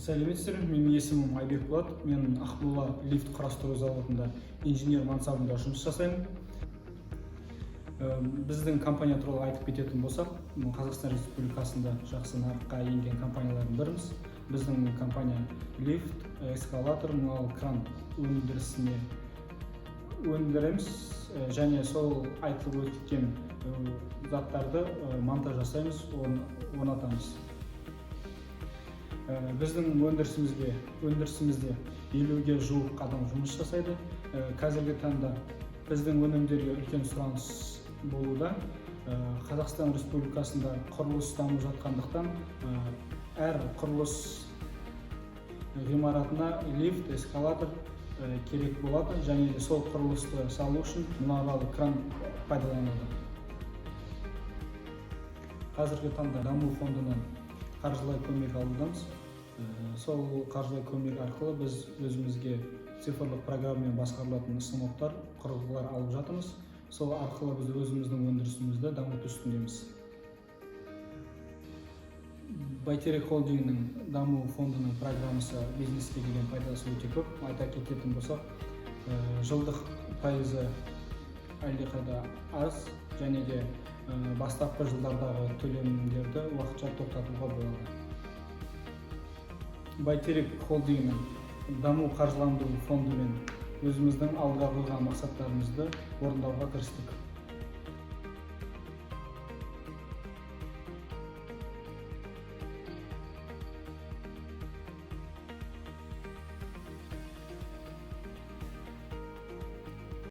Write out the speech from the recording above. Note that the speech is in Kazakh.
Сәлеметсіздер ме? Менің есімім Айбек Болат. Мен Ақмола лифт құрастыру зауытында инженер мансабында жұмыс жасаймын. Біздің компания туралы айтып кететін болсақ, Қазақстан Республикасында жақсы нарыққа енген компаниялардың біріміз. Біздің компания лифт, эскалатор, мұнаралы кран өндірісіне өндіреміз және сол айтылып өткен заттарды монтаж жасаймыз, орнатамыз. Біздің өндірісімізде 50-ге жуық адам жұмыс жасайды. Қазіргі таңда біздің өнімдерге үлкен сұраныс болуда. Қазақстан Республикасында құрылыс дамып жатқандықтан, әр құрылыс ғимаратына лифт, эскалатор керек болады және де сол құрылысты салу үшін мұнаралы кран пайдаланылады. Қазіргі таңда даму фондынан қаржылай көмек алудамыз. Сол қаржылай көмек арқылы біз өзімізге цифрлық программамен басқарылатын станоктар, құрылғылар алып жатырмыз. Сол арқылы біз өзіміздің өндірісімізді дамыту үстіндеміз. Бәйтерек холдингінің даму фондының программасы бизнеске деген пайдасы өте көп. Айта кететін болсақ, жылдық пайызы әлдеқайда аз және де бастапқы жылдардағы төлемдерді уақытша тоқтатуға болады. Бәйтерек холдингінің даму қаржыландыру фондымен өзіміздің алға қойған мақсаттарымызды орындауға кірістік.